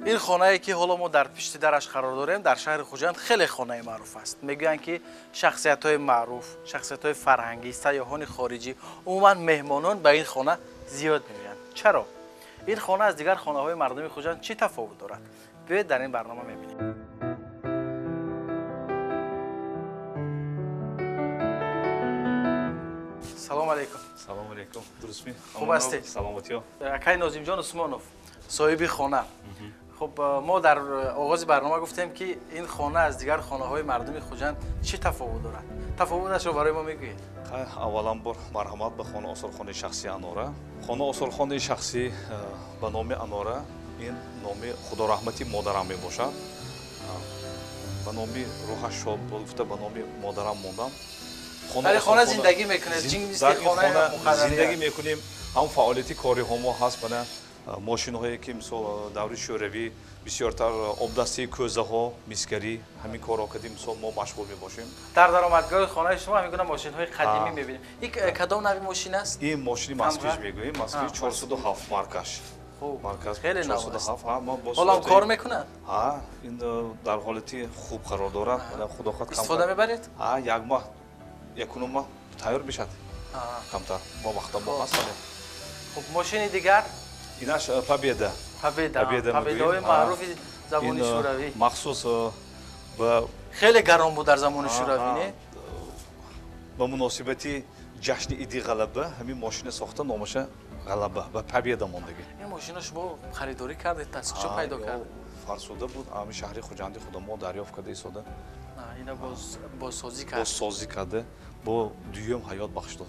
Ин хонае ки ҳоло мо дар пишти дараш қарор дорем, дар шаҳри Хуҷанд хеле хонаи маъруф аст. Мегӯянд ки шахсиятҳои маъруф, шахсиятҳои фарҳангӣ, сайёҳони хориҷӣ, умуман меҳмонон ба ин хона зиёд меоянд. Чаро? Ин хона аз дигар хонаҳои мардуми Хуҷанд чӣ тафовут дорад? Биёед дар ин барнома мебинем. Салом алейкум. Салом алейкум. Дурустми? Хуб ҳастед? Саломатиё. Акай Нозимҷон Усмонов, соҳиби хона. Хуб, мо дар оғози барнома гуфтем ки ин хона аз дигар хонаҳои мардуми Хуҷанд чӣ тафовут дорад? Тафовуташро барои мо мегӯед? Аввалан бор марҳамат ба хона осорхонаи шахсии Анора. Хона осорхонаи шахсӣ ба номи Анора, ин номи худораҳмати модарам мебошад. Ба номи рӯҳаш шод гуфта ба номи модарам мондам. Дар хона зиндагӣ мекунед? Зиндагӣ мекунем, ҳам фаъолияти кориҳо мо ҳаст. Мана мошинҳое ки мисол даври шӯравӣ бисёртар обдастии кӯзаҳо, мисгарӣ, ҳамин корҳо кардем, мисол мо машғул мебошем. Дар даромадгоҳи хонаи шумо ҳамин гуна мошинҳои қадимӣ мебинем. Ин кадом нави мошин аст? Ин мошини Москвич мегӯем, Москвич 407 маркаш. Хеле нав аст. Ҳоло кор мекунад? Ҳа, ин дар ҳолати хуб қарор дорад. Худо хоҳад истифода мебаред? Ҳа, як моҳ, якунум моҳ тайёр мешавад. Камтар бо вақта мо ҳаст. Хуб, мошини дигар? Инаш Победа. Победа. Победаҳои маъруфи замони шӯравӣ. Махсус ба хеле гарон буд дар замони шӯравӣ, не? Ба муносибати ҷашни Иди Ғалаба ҳамин мошина сохта, номаша Ғалаба ва Победа мондагӣ. Ин мошина шумо харидорӣ кардед, аз куҷо пайдо кардед? Фарсуда буд, ҳамин шаҳри Хуҷанди худамо дарёфт карда истода. Ина бозсозӣ кард. Бозсозӣ карда, бо дуюм ҳаёт бахш дод.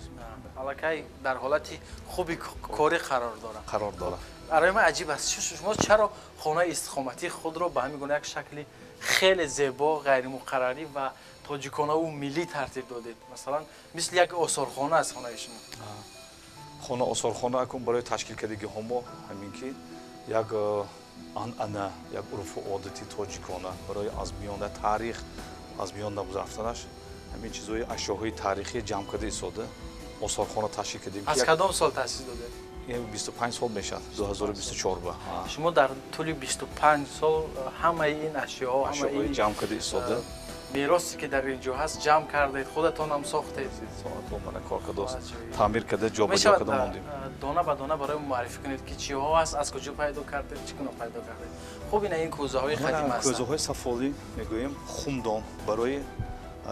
Аллакай дар ҳолати хуби корӣ қарор дорад. Қарор дорад. Барои ман аҷиб аст, шумо чаро хонаи истиқоматии худро ба ҳамин гуна як шакли хеле зебо, ғайримуқаррарӣ ва тоҷиконаву миллӣ тартиб додед? Масалан, мисли як осорхона аст хонаи шумо. Хона осорхона акун барои ташкил кардагиҳо мо ҳамин ки як анъана, як урфу одати тоҷикона барои аз миёна таърих, аз миён нагузаштанаш ҳамин чизҳои ашёҳои таърихӣ ҷамъ карда истода осорхона ташкил кардем. Аз кадом сол таъсис додед? 25 сол мешавад, 2024 ба. Шумо дар тӯли 25 сол ҳамаи ин ашёҳо, ҳамаи ҷамъ карда истода, меросе ки дар ин ҷо ҳаст ҷамъ кардед, худатон ҳам сохтед. Соатҳо мана кор кардааст, таъмир карда, ҷобаҷо карда мондем. Дона ба дона барои муаррифӣ кунед ки чиҳо ҳаст, аз куҷо пайдо кардед, чӣ гуна пайдо кардед. Хуб, ина ин кӯзаҳои қадима ҳастанд. Кӯзаҳои сафолӣ мегӯем, хумдон барои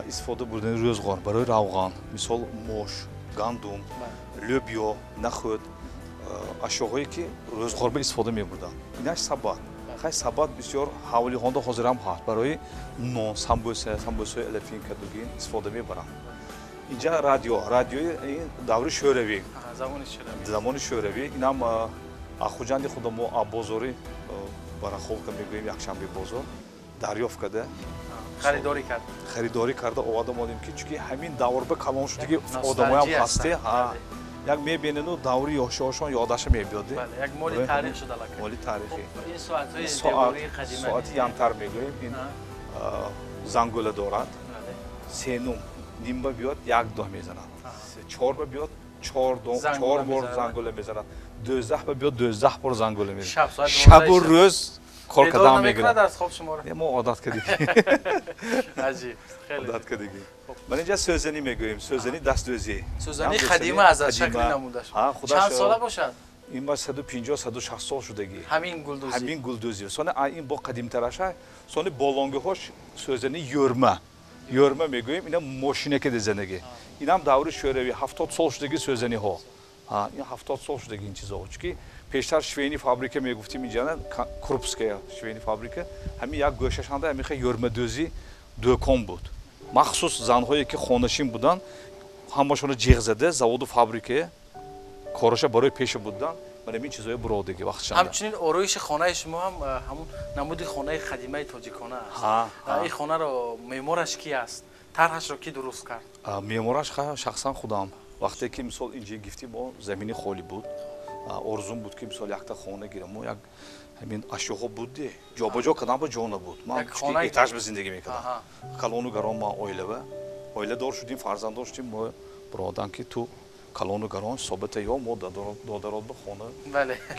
истифода бурдани рӯзғор, барои равған, мисол мош, гандум, лӯбиё, нахӯд, ашёҳое ки рӯзғор ба истифода мебурданд. Инаш сабат. Хай сабат бисёр ҳавлиҳонда ҳозирам ҳаст, барои нон, самбӯса, самбӯсаҳои алафин кадугин истифода мебаранд. Инҷа радио, радиои ин даври шӯравӣ. Замони шӯравӣ. Инам Хуҷанди худамо бозори Барахолка мегӯем, якшанбе бозор дарёфт карда, харидорӣ кард. Харидорӣ карда оварда мондем ки чунки ҳамин давр ба калон шудагӣ одамоям ҳасте. Як мебинену даври ёшиҳошон ёдаша мебиёд. Як моли таърих шуда аллакай. Моли таърихӣ. Ин соатҳои девории қадима. Соати янтар мегӯем, ин зангула дорад. Сенум нимба биёд, як до мезанад. Чорба биёд, чор бор зангула мезанад. 12 ба биёд, 12 бор зангула мезанад. Шабу рӯз кор кардан мегирад. Аз хоб шуморо? Мо одат кардем. Аҷиб, хеле. Одат кардем. Ман инҷа сӯзанӣ мегӯем, сӯзанӣ дастдӯзӣ. Сӯзанӣ қадима аз шакли намудаш. Чанд сола бошад? Ин ба 150-160 сол шудагӣ. Ҳамин гулдӯзӣ. Ҳамин гулдӯзӣ. Сони ин бо қадимтараша, сони болонгиҳош сӯзанӣ ёрма. Ёрма мегӯем, ина мошина ки дезанагӣ. Инам даври шӯравӣ 70 сол шудагӣ сӯзаниҳо. Ин 70 сол шудагӣ ин чизҳо. Чунки пештар швейни фабрика мегуфтем инҷа, Крупская швейни фабрика, ҳамин як гӯшашанда ҳамин хел ёрмадӯзӣ дӯкон буд. Махсус занҳое ки хонашин буданд, ҳамашонро ҷиғ зада заводу фабрика кораша барои пеша буданд, барои ин чизҳои буродагӣ вақтшанда. Ҳамчунин ороиши хонаи шумо ҳам ҳамун намуди хонаи қадимаи тоҷикона аст. Ин хонаро меъмораш ки аст? Тарҳашро ки дуруст кард? Меъмораш шахсан худам. Вақте ки мисол инҷа гифтем, мо замини холӣ буд. Орзум буд ки мисол якта хона гирам. Мо як ҳамин ашёҳо буд, ҷобаҷо кардан ба ҷо набуд. Ман чунки этаж ба зиндагӣ мекардам. Калону гарон ман оилава. Оиладор шудем, фарзанддор шудем. Мо биродан ки ту Калону гарон собата ё мо додарот ба хона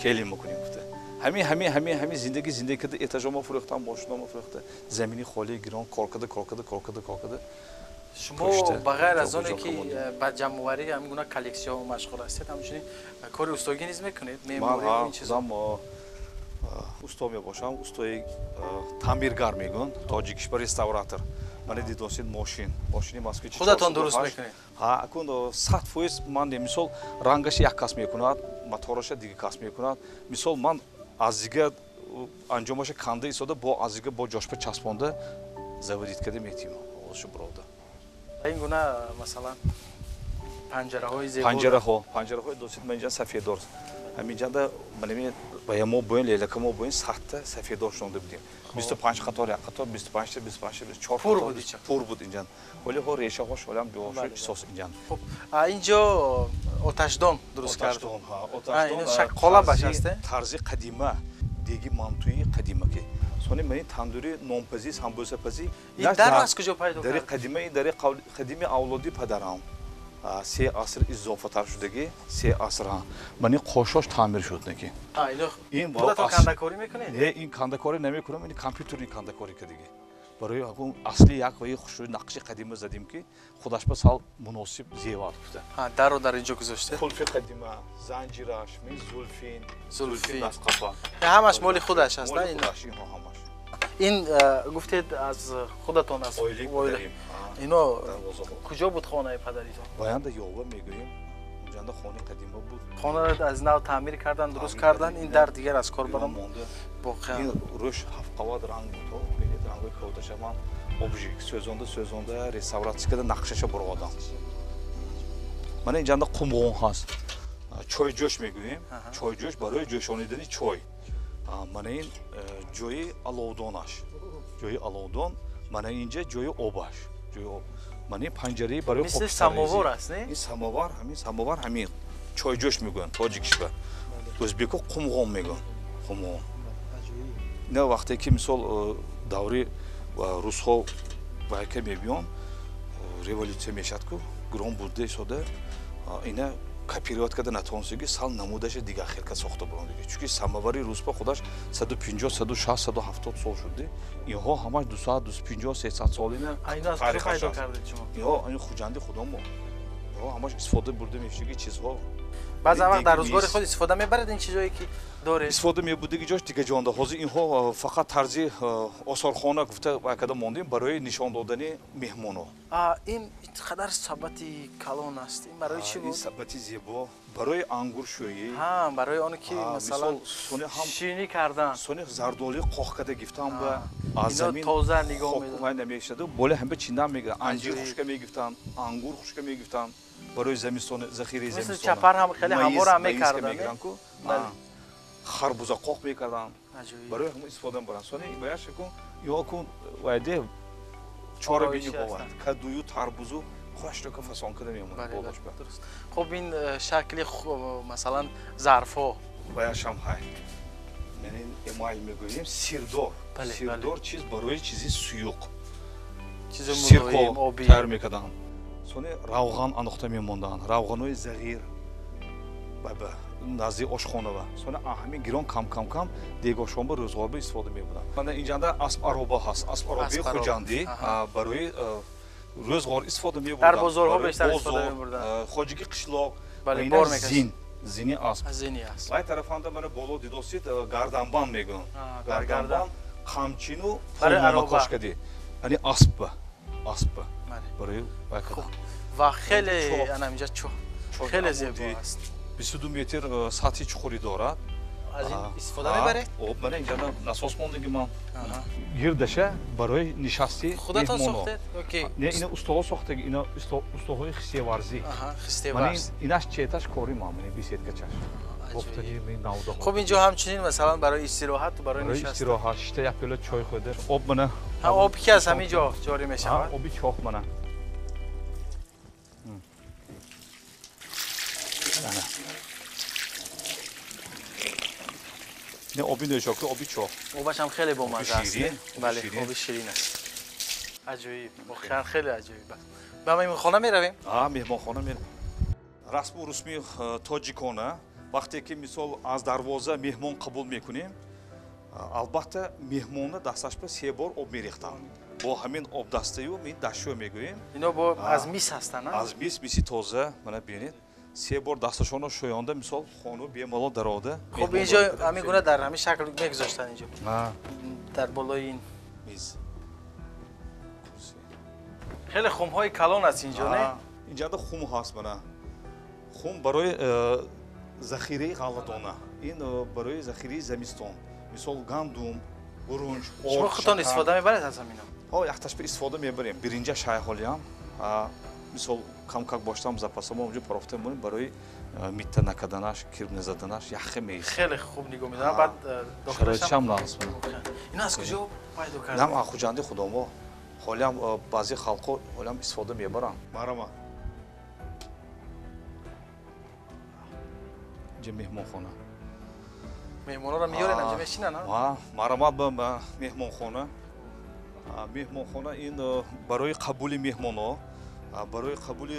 келин мекунем гуфта. Ҳамин ҳамин ҳамин ҳамин зиндагӣ зиндагӣ карда, этажома фурӯхтам, мошинома фурӯхта, замини холии гирон кор карда, кор карда, кор карда, кор карда. Шумо ба ғайр аз оне ки ба ҷамъоварии ҳамин гуна коллексияҳо машғул ҳастед, ҳамчунин кори устогӣ низ мекунед? Меъморӣ ин чизо? Ман усто мебошам, устои таъмиргар мегӯянд, тоҷикиш ба реставратор. Мане дидосид мошин, мошини Москвич. Худатон дуруст мекунед? Ҳа, акун 100% ман мисол рангаш як кас мекунад, мотораша дигар кас мекунад. Мисол ман аз дига анҷомаша канда истода, бо аз дига бо ҷошпа часпонда заводит карда метиҳем. Овозшо бирода. Ин гуна масалан панҷараҳои зебо. Панҷараҳо, панҷараҳои досид ман инҷа сафеддор. Ҳаминҷанда манами ба мо боин лелака мо боин сатта сафеддор шонда будем. 25 қатор як қатор, 25 та 25 та 24 пур буд инҷа. Пур буд инҷа. Вале ҳо решаҳо шолам ҷоҳо исос инҷа. Хуб, инҷо оташдон дуруст кард. Оташдон, ҳа, оташдон. Ин қолабаш аст, тарзи қадима, деги мантуи қадима ки. Сони мани тандури нонпазӣ, самбӯсапазӣ. Ин дар аз куҷо пайдо кард? Дари қадима, ин дари қадими авлоди падарам. Се аср изофатар шудагӣ, се аср. Мани қошош таъмир шуд неки. Ин худатон кандакорӣ мекунед? Не, ин кандакорӣ намекунам, ин компютерни кандакорӣ кардагӣ. Барои ҳакун асли як ваи хушрӯй нақши қадима задим ки худаш ба сал муносиб зевар гуфта. Дарро дар инҷо гузоштед? Қулфи қадима, занҷираш, мин зулфин, зулфин дастқафа. Ҳамаш моли худаш аст, на? Моли худаш, инҳо ҳамаш. Ин гуфтед аз худатон аст? Оилаи. Ино куҷо буд хонаи падаритон? Баянда ёва мегӯем, унҷанда хонаи қадима буд. Хонаро аз нав таъмир кардан, дуруст кардан, ин дар дигар аз кор баромонда. Воқеан. Ин рӯш ҳафтқават ранг буд, бинед рангҳои кавташа ман обжик сӯзонда, сӯзонда реставратсия карда нақшаша буровадам. Мана инҷанда қумғон ҳаст. Чойҷӯш мегӯем. Чойҷӯш барои ҷӯшонидани чой. Мана ин ҷои аловдонаш. Ҷои аловдон, мана инҷа ҷои обаш. Ҷои об. Мана ин панҷараи барои мисли самовар аст, не? Ин самовар, ҳамин самовар, ҳамин чойҷӯш мегӯянд тоҷикишба. Ӯзбеко қумғон мегӯянд. Қумғон. Ина вақте ки мисол даври русҳо вайка мебиён, революсия мешавад ку, гирон бурда истода, ина копировать карда натавонистаги, сал намудаша дигар хелка сохта бурондиги. Чунки самовари руспа худаш 150, 160, 170 сол шуд. Инҳо ҳамаш 200, 250, 300 солина таърихаш аст. Инҳо ин Хуҷанди худамо. Инҳо ҳамаш истифода бурда мешудаги чизҳо. Баъзан вақт дар рӯзгори худ истифода мебаред ин чизҳое ки доред? Истифода мебудаги ҷош дига ҷонда. Ҳозир инҳо фақат тарзи осорхона гуфта вайкада мондем барои нишон додани меҳмонҳо. Ин қадар сабати калон аст. Ин барои чӣ буд? Ин сабати зебо барои ангуршӯӣ. Ҳа, барои он ки масалан ширинӣ кардан. Сони зардолӣ қоқ карда гифтан ба аз замин тоза нигоҳ медорад. Вай намешаду боле ҳама чиндан мегиранд. Анҷир хушка мегифтанд, ангур хушка мегифтанд. Барои замистон, захираи замистон. Мисли чапар ҳам хеле ҳамвор ҳам мекарданд. Харбуза қоқ мекарданд. Барои ҳамон истифода мебаранд. Сони баяш кун, ё кун вайде чора бини бовад. Кадую, тарбузу хушка фасон карда мемонад болош ба. Хуб, ин шакли масалан зарфҳо. Баяш ҳам ҳай. Ман ин эмайл мегӯем, сирдор. Сирдор чиз барои чизи суюқ. Чизи мулоим, обӣ. Тайёр мекарданд. Сони равған андохта мемонданд, равғанҳои зағир назди ошхонава. Сони ҳамин гирон кам кам кам дегошонба рӯзғорба истифода мебуданд. Мана инҷанда асп ароба ҳаст, асп аробаи Хуҷандӣ барои рӯзғор истифода мебурданд. Дар бозорҳо бештар истифода мебурданд. Хоҷаги қишлоқ, зин, зини асп. Зини асп. Вай тарафанда мана боло дидосид гарданбанд мегӯянд. Гарданбанд қамчину поймона кошкадӣ. Яъне аспба, аспба. Барои вай кардан. Ва хеле ана инҷа чоҳ хеле зебо аст. 22 метр сатҳи чуқурӣ дорад. Аз ин истифода мебаред? Об мана инҷа насос мондагӣ ман. Гирдаша барои нишасти худатон сохтед? Окей. Не, ина устоҳо сохтаги, ина устоҳои хистеварзӣ. Хистеварз. Инаш четаш кори ман, мана беседкачаш. Хуб, инҷо ҳамчунин масалан барои истироҳат, барои нишаст. Барои истироҳат, шишта як пиёла чой хӯрда. Об мана. Об ки аз ҳамин ҷо ҷорӣ мешавад? Оби чоҳ мана. Не оби нӯшока, оби чоҳ. Обаш ҳам хеле бомазза аст. Бале, оби ширин аст. Аҷоиб, воқеан хеле аҷоиб аст. Ба меҳмонхона меравем? Ҳа, меҳмонхона меравем. Расму русми тоҷикона вақте ки мисол аз дарвоза меҳмон қабул мекунем, албатта меҳмонна дасташ ба се бор об мерехтанд. Бо ҳамин обдастаю ин дастшӯ мегӯем. Ино бо аз мис ҳастанд? Аз мис, миси тоза, мана бинед. Се бор дасташонро шӯёнда, мисол хону бемалол дарода. Хуб, инҷо ҳамин гуна дар ҳамин шакл мегузоштанд инҷо. Дар болои ин миз. Хеле хумҳои калон аст инҷо, не? Инҷода хум ҳаст, мана. Хум барои захираи ғалладона. Ин барои захираи замистон. Мисол гандум, бурунҷ, орд. Шумо худтон истифода мебаред аз ҳамино? Ҳо, якташба истифода мебарем. Биринҷа шайҳолиам. Мисол камкак боштам запасамо онҷо парофта мемонем барои митта накарданаш, кирм назаданаш, яхе меистад. Хеле хуб нигоҳ медорам. Баъд шароитшам нағз. Ино аз куҷо пайдо кардед? Нам аз Хуҷанди худомо. Ҳолиам баъзе халқҳо ҳолиам истифода мебаранд. Марама. Инҷа меҳмонхона. Меҳмонҳоро меёрен, инҷа мешинанд? Марамат ба меҳмонхона. Меҳмонхона ин барои қабули меҳмонҳо, барои қабули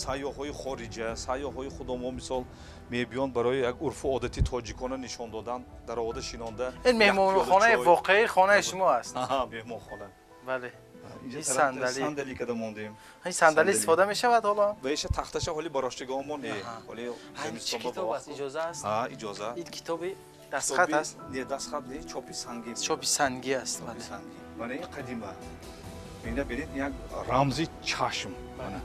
сайёҳҳои хориҷа, сайёҳҳои худомо мисол мебиёнд барои як урфу одати тоҷикона нишон додан, даровода шинонда. Ин меҳмонхонаи воқеии хонаи шумо аст? Меҳмонхона. Бале. Ин сандалӣ. Сандалӣ када мондем. Ин сандалӣ истифода мешавад ҳоло? Ва иша тахташа ҳоли бароштагиҳомо не. Ҳоли чӣ китоб аст? Иҷоза аст? Иҷоза. Ин китоби дастхат аст? Не, дастхат не, чопи сангӣ. Чопи сангӣ аст, бале. Мана ин қадима. Ина бинед, як рамзи чашм. Мана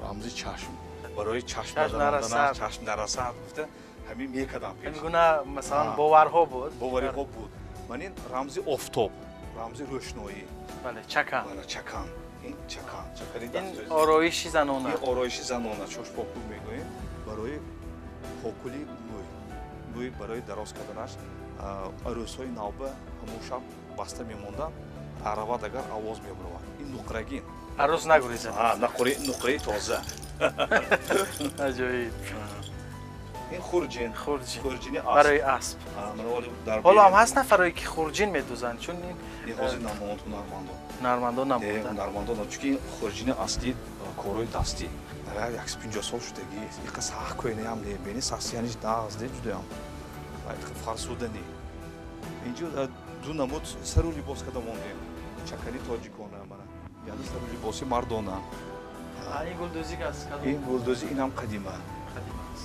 рамзи чашм. Барои чашм надаронданаш, чашм нарасад гуфта ҳамин мекардам пеш. Ҳамин гуна масалан боварҳо буд. Бовариҳо буд. Мана ин рамзи офтоб, рамзи рӯшноӣ. Бале, чакан. Бале, чакан. Ин чакан, чакани ин ороиши занона. Ин ороиши занона, чошпокул мегӯем, барои покули мӯй. Мӯй барои дароз карданаш арӯсҳои навба ҳамон шаб баста мемонданд, аравад агар овоз мебаровад. Ин нуқрагин. Арӯс нагурезад. Нуқраи тоза. Аҷоиб. Ин хурҷин. Хурҷин. Хурҷини асп. Барои асп. Ҳоло ҳам ҳаст нафарое ки хурҷин медӯзанд, чун ин ҳозир намонд ҳунармандон. Ҳунармандон намонданд. Ҳунармандон, чунки хурҷини аслӣ корҳои дастӣ. 150 сол шудагӣ, иқа сахт кӯйнаям не, бени сахсияниш нағз не ҷудоям. Фарсуда не. Инҷо ду намуд сару либос када мондем. Чакани тоҷикона мана. Яъне сару либоси мардона. Ин гулдӯзӣ аст? Ин гулдӯзӣ инам қадима.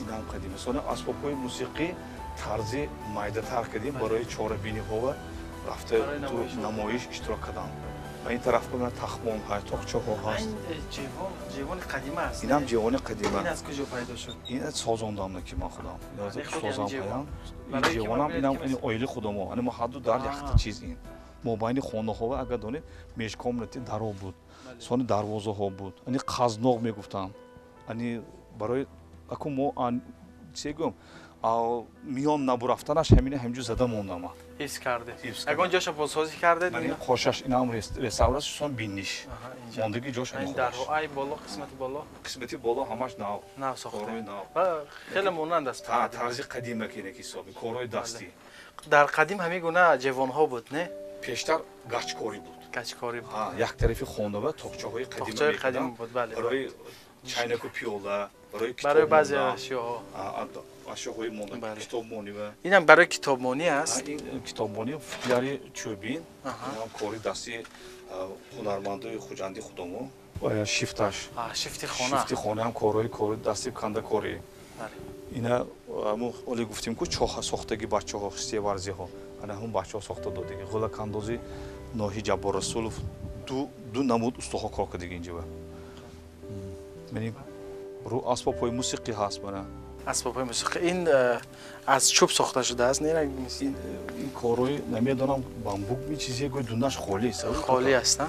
Инам қадима. Сони асбобҳои мусиқӣ тарзи майдатар кардем барои чорабиниҳо рафта ту намоиш иштирок кардам. Ва ин тараф мана тахмон ҳаст, тоқчаҳо ҳаст. Ин ҷевон, ҷевони қадима аст. Инам ҷевони қадима. Ин аз куҷо пайдо шуд? Ин созондам ки ман худам. Созам паям. Ин ҷевонам инам ин оили худамо. Ани мо ҳадду дар яхта чиз ин. Мобайни хонаҳо агар донед межкомнати даро буд. Сони дарвозаҳо буд. Ани қазноқ мегуфтанд. Ани барои аку мо чӣ гӯям, миён набурафтанаш ҳамина ҳамҷо зада мондам. Ҳифз кардед. Ягон ҷоша бозсозӣ кардед? Ман қошаш инам реставрат сон биниш. Мондагӣ ҷош ин дарҳо ай боло, қисмати боло. Қисмати боло ҳамаш нав. Нав сохта. Нав. Хеле монанд аст. Тарзи қадима ки ки ҳисоби корҳои дастӣ. Дар қадим ҳамин гуна ҷевонҳо буд, не? Пештар гачкорӣ буд. Гачкорӣ буд. Як тарафи хона ва тоқчаҳои қадима. Тоқчаҳои қадима буд, бале. Барои чайнаку пиёла, барои китоб. Барои баъзе ашёҳо. Ашёҳои монда, китобмонӣ ва инам барои китобмонӣ аст. Ин китобмонӣ футляри чӯбин, инам кори дасти ҳунармандои Хуҷанди худомо. Шифташ. Шифти хона. Шифти хона ҳам корҳои кори дасти кандакорӣ. Ина мо оле гуфтем ку чоҳа сохтаги бачаҳо, хистеварзиҳо. Ана ҳамон бачаҳо сохта додиги. Ғулакандози ноҳи Ҷаббор Расулов ду намуд устоҳо кор кардиги инҷа. Мани ру асбобҳои мусиқӣ ҳаст мана. Асбобҳои мусиқӣ ин аз чӯб сохта шудааст, не? Ин корҳои намедонам бамбук ми чизе гӯй дунаш холӣ аст. Холӣ аст,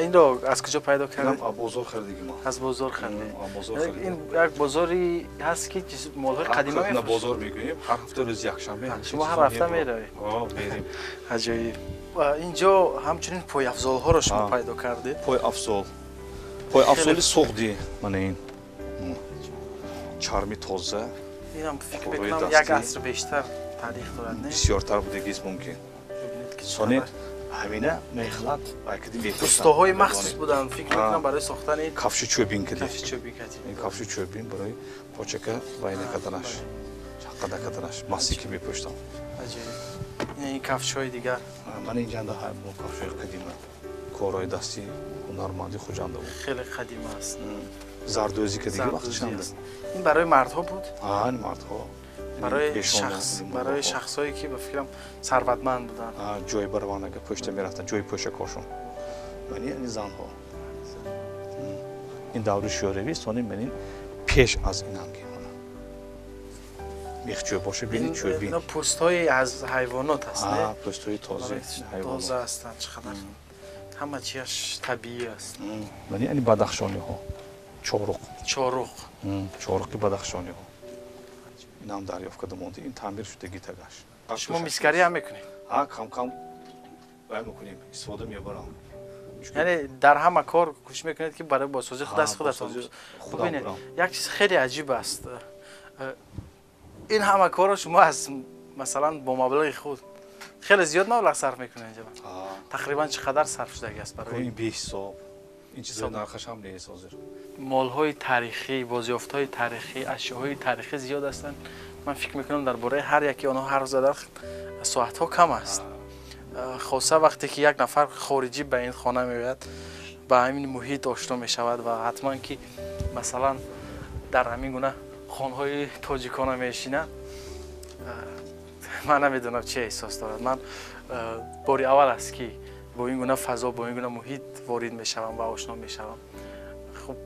инро аз куҷо пайдо кардед? Аз бозор харидагӣ ма. Аз бозор харидед. Ин як бозори ҳаст ки молҳои қадима мефурӯшад. Бозор мегӯем, ҳар ҳафта рӯзи якшанбе. Шумо ҳар ҳафта меравед? Мерем. Аҷоиб. Инҷо ҳамчунин пойафзолҳоро шумо пайдо кардед? Пойафзол. Пойафзоли суғдӣ мана ин. Чарми тоза. Инам фикр мекунам як аср бештар таърих дорад, не? Бисёртар будагист мумкин. Сони Ҳамина мехлат вайкади мепӯшанд. Устоҳои махсус буданд, фикр мекунам, барои сохтани кафши чӯбин кади. Кафши чӯбин кади. Ин кафши чӯбин барои почака вай накарданаш, чаққа накарданаш, маси ки мепӯштам. Аҷиб. Ин кафшҳои дигар. Ман инҷанда ҳам кафшҳои қадима. Корҳои дасти ҳунарманди Хуҷанда буд. Хеле қадима аст. Зардӯзӣ ки дига вақт чанд. Ин барои мардҳо буд? Ҳа, ин мардҳо. Барои шахс, барои шахсҳое ки ба фикрам сарватманд буданд. Ҷои барванага пушта мерафтанд, ҷои пӯшакошон. Мани ин занҳо. Ин даври шӯравӣ, сони ман ин пеш аз инам ки мана. Мехчӯ боша, бини чӯбин. Ин пӯстҳои аз ҳайвонот аст, не? Ҳа, пӯстҳои тоза ҳайвонот. Тоза ҳастанд, чӣ қадар. Ҳама чиаш табиӣ аст. Мани ин бадахшониҳо. Чоруқ. Чоруқ. Чоруқи бадахшониҳо. Инам дарёфт карда монда, ин таъмир шудагӣ тагаш. Шумо мискарӣ ҳам мекунед? Ҳа, кам-кам вай мекунем, истифода мебарам. Яъне дар ҳама кор кӯшиш мекунед ки барои бозсозии худ дасти худатон. Бубинед, як чиз хеле аҷиб аст. Ин ҳама корро шумо аз масалан бо маблағи худ хеле зиёд маблағ сарф мекунед инҷа. Тақрибан чӣ қадар сарф шудагӣ аст барои ин? Беҳисоб. Ин чизҳо нархаш ҳам нест ҳозир. Молҳои таърихӣ, бозёфтҳои таърихӣ, ашёҳои таърихӣ зиёд ҳастанд. Ман фикр мекунам дар бораи ҳар яке онҳо ҳарф задан соатҳо кам аст. Хоса вақте ки як нафар хориҷӣ ба ин хона меояд, ба ҳамин муҳит ошно мешавад ва ҳатман ки масалан дар ҳамин гуна хонҳои тоҷикона мешинад, ман намедонам чӣ эҳсос дорад. Ман бори аввал аст ки бо ин гуна фазо, бо ин гуна муҳит ворид мешавам ва ошно мешавам. Хуб,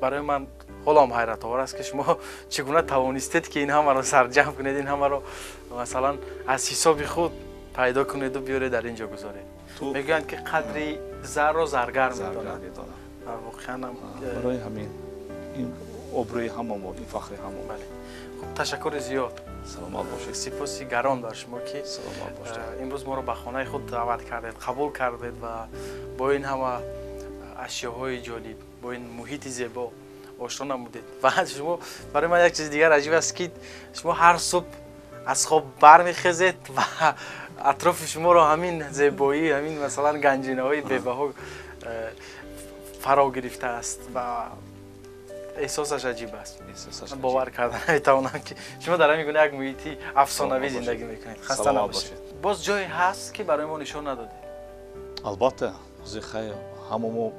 барои ман ҳоло ҳам ҳайратовар аст ки шумо чӣ гуна тавонистед ки ин ҳамаро сарҷамъ кунед, ин ҳамаро масалан аз ҳисоби худ пайдо кунеду биёред дар ин ҷо гузоред. Мегӯянд ки қадри зарро заргар медонад. Воқеан ҳам барои ҳамин ин обрӯи ҳама мо, ин фахри ҳама. Бале. Хуб, ташаккури зиёд. Саломат бошед. Сипоси гарон бар шумо ки саломат бошед. Имрӯз моро ба хонаи худ даъват кардед, қабул кардед ва бо ин ҳама ашёҳои ҷолиб, бо ин муҳити зебо ошно намудед. Ва шумо барои ман як чизи дигар аҷиб аст ки шумо ҳар субҳ аз хоб бармехезед ва атрофи шуморо ҳамин зебоӣ, ҳамин масалан ганҷинаҳои бебаҳо фаро гирифтааст ва эҳсосаш аҷиб аст. Ман бовар карда наметавонам ки шумо дар ҳамин гуна як муҳити афсонавӣ зиндагӣ мекунед. Хаста набошед. Боз ҷое ҳаст ки барои мо нишон надодед? Албатта, ҳозир хайр, ҳама мо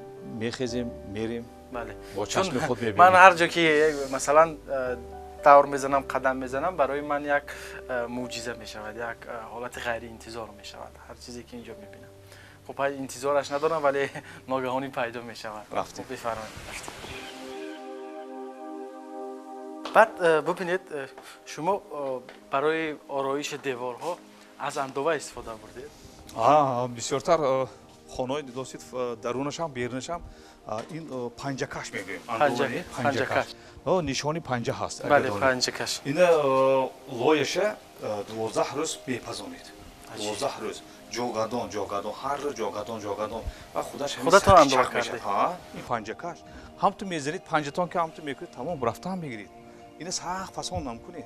мехезем, мерем. Бале. Бо чашми худ мебинем. Ман ҳар ҷо ки масалан давр мезанам, қадам мезанам, барои ман як мӯъҷиза мешавад, як ҳолати ғайриинтизор мешавад. Ҳар чизе ки инҷо мебинам. Хуб, интизораш надорам, вале ногаҳонӣ пайдо мешавад. Рафтем. Бифармоед. Рафтем. Баъд бубинед, шумо барои ороиши деворҳо аз андова истифода бурдед? Бисёртар хонаҳои дидосид дарунашам, берунашам ин панҷакаш мегӯем. Панҷакаш. Нишони панҷа ҳаст. Бале, панҷакаш. Ина лояша 12 рӯз мепазонед. 12 рӯз ҷогадон, ҷогадон, ҳар рӯз ҷогадон, ҷогадон ва худаш ҳамин худатон андова кардед. Ин панҷакаш. Ҳам ту мезанед панҷатон ки ҳам ту мекунед, тамом рафтан мегиред. Ина сахт фасон намкунед.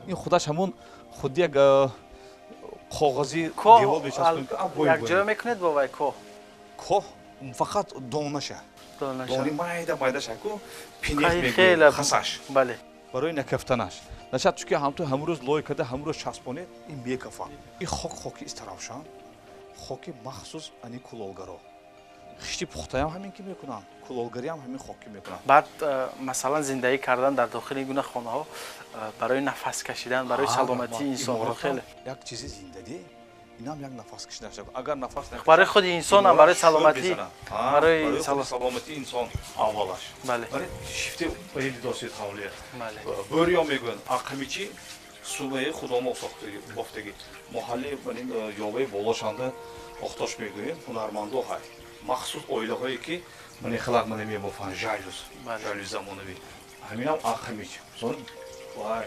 Ин худаш ҳамон худи як коғази девор мечаспонед. Як ҷо мекунед бо вай коҳ? Коҳ фақат донаша. Дони майда майдаша ку пинех мегӯяд, хасаш. Бале. Барои накафтанаш. Нашад чунки ҳам ту ҳамун рӯз лой карда, ҳамун рӯз часпонед, ин мекафад. Ин хок хоки истаравшан, хоки махсус ани кулолгаро. Хишти пухтаям ҳамин ки мекунанд, кулолгариам ҳамин хок ки мекунанд. Баъд масалан зиндагӣ кардан дар дохили ин гуна хонаҳо барои нафас кашидан, барои саломатии инсонҳо хеле як чизи зиндагӣ, инам як нафас кашидан. Агар нафас барои худи инсон ҳам, барои саломатӣ, барои саломатии инсон аввалаш. Бале. Барои шифти дидосид ҳавлия. Бале. Бӯриё мегӯянд, ақамичи сумаи худомо сохтагӣ, бофтагӣ. Маҳалли ёваи болошанда охтош мегӯем, ҳунармандо ҳай. Махсус оилаҳое ки мани хилақ мани мебофанд, жалюз, жалюз замонавӣ. Ҳаминам ақамич. Вай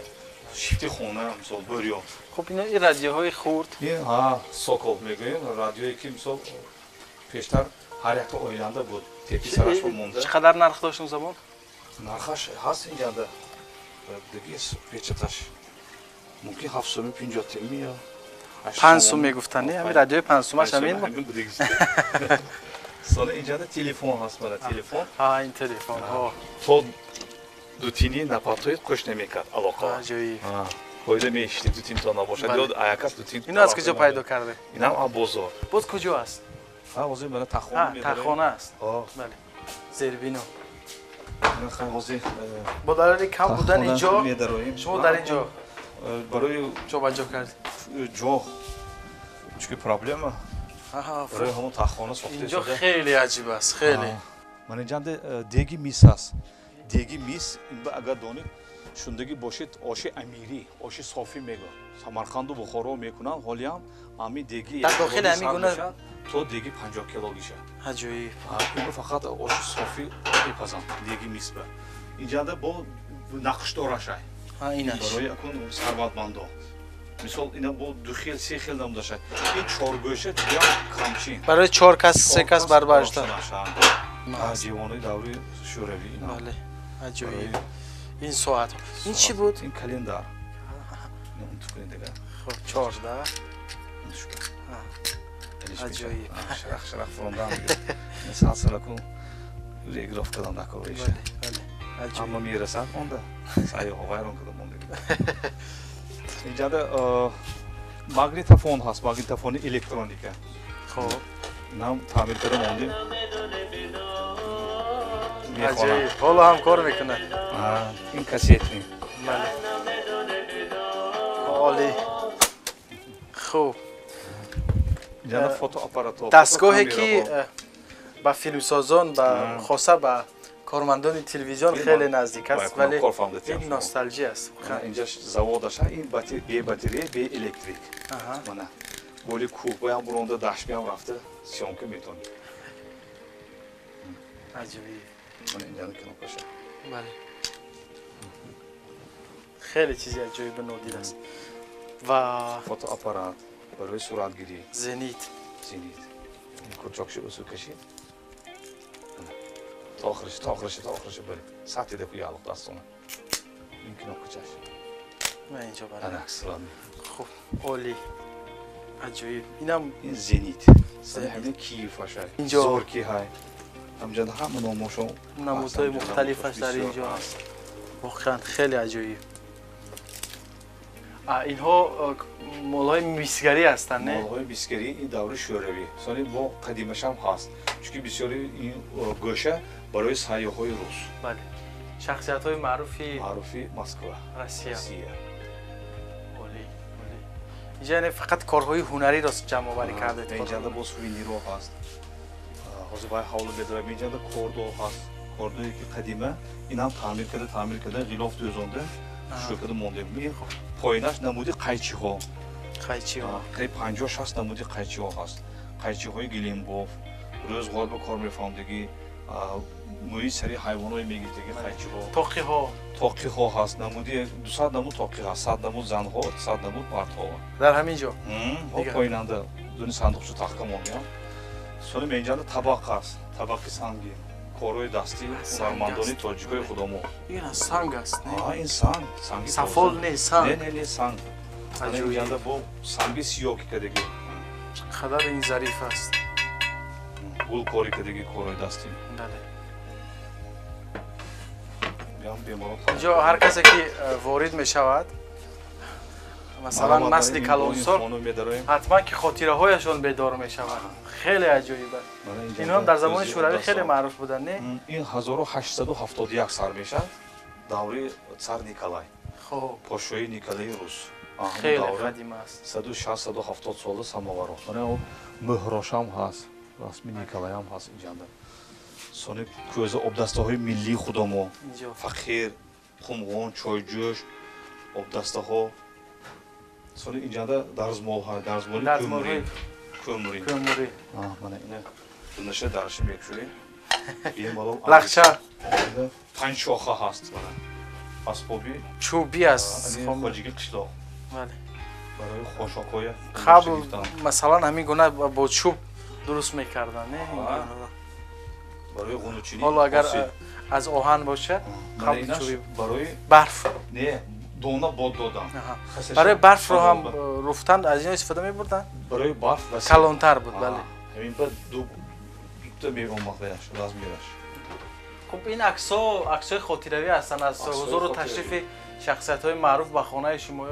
шифти хона, мисол бӯриё. Хуб, ин радиоҳои хурд. Ин ҳа, сокол мегӯем, радиое ки мисол пештар ҳар якта оиланда буд, тепи сараш монда. Чӣ қадар нарх дошт он замон? Нархаш ҳаст инҷанда. Диги печаташ. Мумкин 750 теми ё 5 сум мегуфтанд, не? Ҳамин радиои 5 сумаш ҳамин буд. Сони инҷода телефон ҳаст, мана телефон. Ҳа, ин телефон. Ҳо. То дутини напартоид қӯш намекард алоқа. Аҷоиб. Фоида мешид дутин то набошад. Ё аякас дутин. Ино аз куҷо пайдо карде? Инам аз бозор. Боз куҷо аст? Ҳа, ҳозир мана тахона медорем. Тахона аст. Ҳо. Бале. Зербино. Ҳозир бо далели кам будани ҷо шумо дар ин ҷо барои ҷобаҷо кардед. Ҷо чунки проблема барои ҳамон тахона сохта инҷо хеле аҷиб аст, хеле. Ман инҷанда деги мис аст. Деги мис агар донед шундагӣ бошед оши амирӣ, оши софӣ мегӯ. Самарқанду Бухоро мекунанд, ҳолиам ҳамин деги дар дохили ҳамин гуна то деги 50 кило гиша. Аҷоиб. Инро фақат оши софӣ мепазанд, деги мис ба. Инҷанда бо нақшдорашай. Инаш. Барои акун сарватмандо. Мисол ина бо ду хел, се хел намудашай. Ин чоргӯша ҷудоям камчин. Барои 4 кас, 3 кас баробар шуда. Ҷавонои даври Шӯравӣ ина. Бале. Аҷоиб. Ин соат. Ин чӣ буд? Ин календар. Ин ту кунед дигар. Хуб, 14. Аҷоиб. Шарах шарах фурондан. Сал кун реграф кардам накор иша. Бале, бале. Аҷоиб. Ҳама мерасад монда. Сайёҳо вайрон карда монда. Инҷода магнитофон ҳаст, магнитофони электроника. Хуб. Нам таъмир карда мондем. Аҷоиб. Ҳоло ҳам кор мекунад. Ин кассетни. Бале. Олӣ. Хуб. Инҷода фотоаппаратҳо. Дастгоҳе ки ба филмсозон, ба хоса ба кормандони телевизион хеле наздик аст, вале ин носталҷия аст. Инҷа заводаша, ин бе батарея, бе электрик. Мана боли кӯҳ боям буронда дашт биям рафта съёмка метавонӣ. Аҷоиб. Мана инҷа кнопкаша. Бале. Хеле чизи аҷоиб нодир аст. Ва фотоаппарат барои суратгирӣ. Зенит. Зенит. Курчокши усу кашид. То охириш, то охириш, то охириш бери. Сатида ку ялуқ дастона. Ин кнопкачаш. Ман инҷо барам. Ана сурат. Хуб, олӣ. Аҷоиб. Инам ин Зенит. Ҳамин Киев ашай. Инҷо Зорки ҳай. Ҳамҷода ҳама номошо намудҳои мухталифаш дар инҷо аст. Воқеан хеле аҷоиб. Инҳо молҳои мисгарӣ ҳастанд, не? Молҳои мисгарӣ ин даври Шӯравӣ. Сони бо қадимашам ҳаст. Чунки бисёри ин гӯша барои сайёҳои рус. Бале. Шахсиятҳои маъруфи Москва, Россия. Олӣ, олӣ. Инҷа яъне фақат корҳои ҳунариро ҷамъоварӣ кардед. Инҷанда бо сувенирҳо ҳаст. Ҳозир вай ҳавло медорам. Инҷанда кордо ҳаст. Кордое ки қадима инам таъмир карда, ғилоф дӯзонда, шӯр карда мондем. Поинаш намуди қайчиҳо. Қайчиҳо. Қариб 50-60 намуди қайчиҳо ҳаст. Қайчиҳои гилембоф, рӯзғор ба кор мефаҳмдагӣ, мӯи сари ҳайвонҳое мегирдагӣ қайчиҳо. Тоқиҳо. Тоқиҳо ҳаст. Намуди 200 намуд тоқи ҳаст. 100 намуд занҳо, 100 намуд мардҳо. Дар ҳамин ҷо? Ҳо, поинанда дуни сандуқча тахка мондем. Сони менҷанда табақ ҳаст. Табақи санги. Корҳои дастӣ ҳунармандони тоҷикои худамо. Ин аз санг аст, не? Ин санг, санги сафол не, санг. Не, не, не, санг. Инҷанда бо санги сиёҳ кардагӣ. Чӣ қадар ин зариф аст. Гулкорӣ кардагӣ корҳои дастӣ. Бале. Инҷо ҳар касе ки ворид мешавад, масалан насли калонсол, ҳатман ки хотираҳояшон бедор мешавад. Хеле аҷоиб аст. Инҳо дар замони Шӯравӣ хеле маъруф буданд, не? Ин 1871 сар мешавад, даври цар Николай. Хуб. Подшоҳии Николаи рус. Хеле қадим аст. 160-170 сола самоваро. Мана мӯҳрошам ҳаст, расми Николайам ҳаст инҷанда. Сони кӯза обдастаҳои миллии худамо. Фақир, қумғон, чойҷӯш, обдастаҳо. Сони инҷанда дарзмолҳо, дарзмоли кӯмурӣ. Кӯмурӣ. Кӯмурӣ. Мана ина дунаша дарши мекушоем. Бемалол лақча. Панҷ шоха ҳаст мана. Асбоби чӯбӣ аст. Хоҷиги қишлоқ. Бале. Барои хошокҳоя. Қабл масалан ҳамин гуна бо чӯб дуруст мекарданд, не? Барои ғунучинӣ. Ҳоло агар аз оҳан бошад, қабл чӯби барф. Не, Дона бод додан. Барои барфро ҳам руфтан аз ино истифода мебурданд? Барои барф васеъ. Калонтар буд, бале. Ҳамин ба дута меомад ваяш, размераш. Хуб, ин аксҳо аксҳои хотиравӣ ҳастанд аз ҳузуру ташрифи шахсиятҳои маъруф ба хонаи шумо,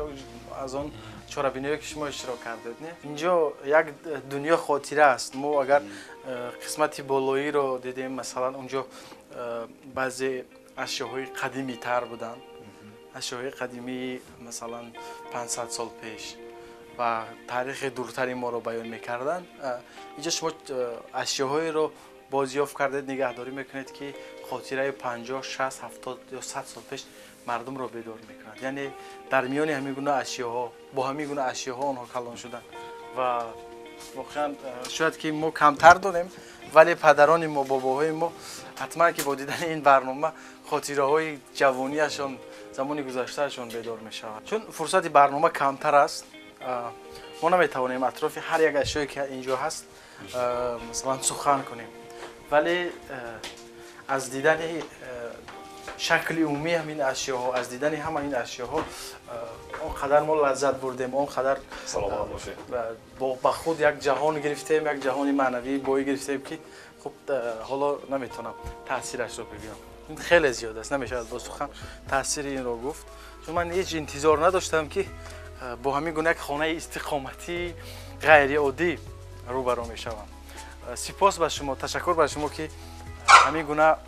аз он чорабиниҳое ки шумо иштирок кардед, не? Инҷо як дунё хотира аст. Мо агар қисмати болоиро дидем, масалан, онҷо баъзе ашёҳои қадимитар буданд, ашёҳои қадимии масалан 500 сол пеш ва таърихи дуртари моро баён мекарданд. Инҷо шумо ашёҳоеро бозёфт кардед, нигаҳдорӣ мекунед, ки хотираи 50, 60, 70 ё 100 сол пеш мардумро бедор мекунад. Яъне дар миёни ҳамин гуна ашёҳо, бо ҳамин гуна ашёҳо онҳо калон шуданд ва воқеан шояд ки мо камтар дорем, вале падарони мо, бобоҳои мо ҳатман ки бо дидани ин барнома хотираҳои ҷавониашон, замони гузаштаашон бедор мешавад. Чун фурсати барнома камтар аст, мо наметавонем атрофи ҳар як ашёе ки инҷо ҳаст масалан сухан кунем, вале аз дидани шакли умумии ҳамин ашёҳо, аз дидани ҳама ин ашёҳо он қадар мо лаззат бурдем, он қадар саломат бошед, ба худ як ҷаҳон гирифтем, як ҷаҳони маънавӣ боӣ гирифтем, ки хуб ҳоло наметавонам таъсирашро бигӯям. Ин хеле зиёд аст, намешавад бо сухан таъсири инро гуфт, чун ман ҳеҷ интизор надоштам, ки бо ҳамин гуна як хонаи истиқоматии ғайриоддӣ рӯбарӯ мешавам. Сипос ба шумо, ташаккур ба шумо, ки ҳамин гуна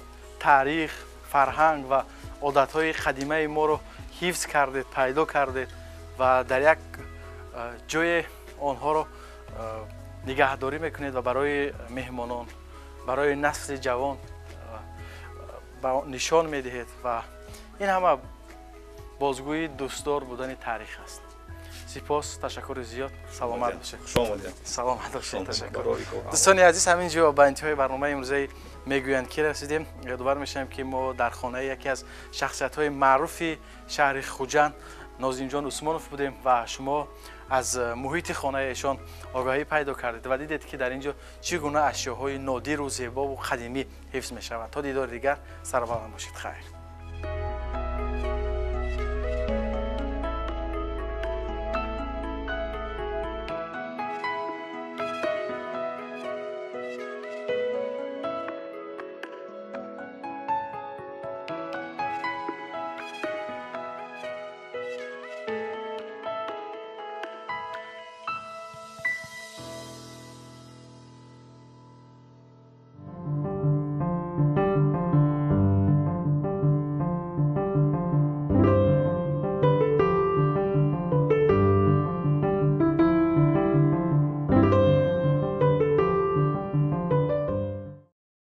таърих, фарҳанг ва одатҳои қадимаи моро ҳифз кардед, пайдо кардед ва дар як ҷое онҳоро нигаҳдорӣ мекунед ва барои меҳмонон, барои насли ҷавон нишон медиҳед ва ин ҳама бозгӯи дӯстдор будани таърих аст. Сипос, ташаккури зиёд, саломат бошед. Хуш омадед. Саломат бошед, ташаккур. Дӯстони азиз, ҳамин ҷо ба интиҳои барномаи имрӯзаи мегӯянд ки расидем. Ёдовар мешавем, ки мо дар хонаи яке аз шахсиятҳои маъруфи шаҳри Хуҷанд Нозимҷон Усмонов будем ва шумо аз муҳити хонаи эшон огаҳӣ пайдо кардед ва дидед, ки дар ин ҷо чӣ гуна ашёҳои нодиру зебову қадимӣ ҳифз мешавад. То дидори дигар сарбаланд бошед. Хайр.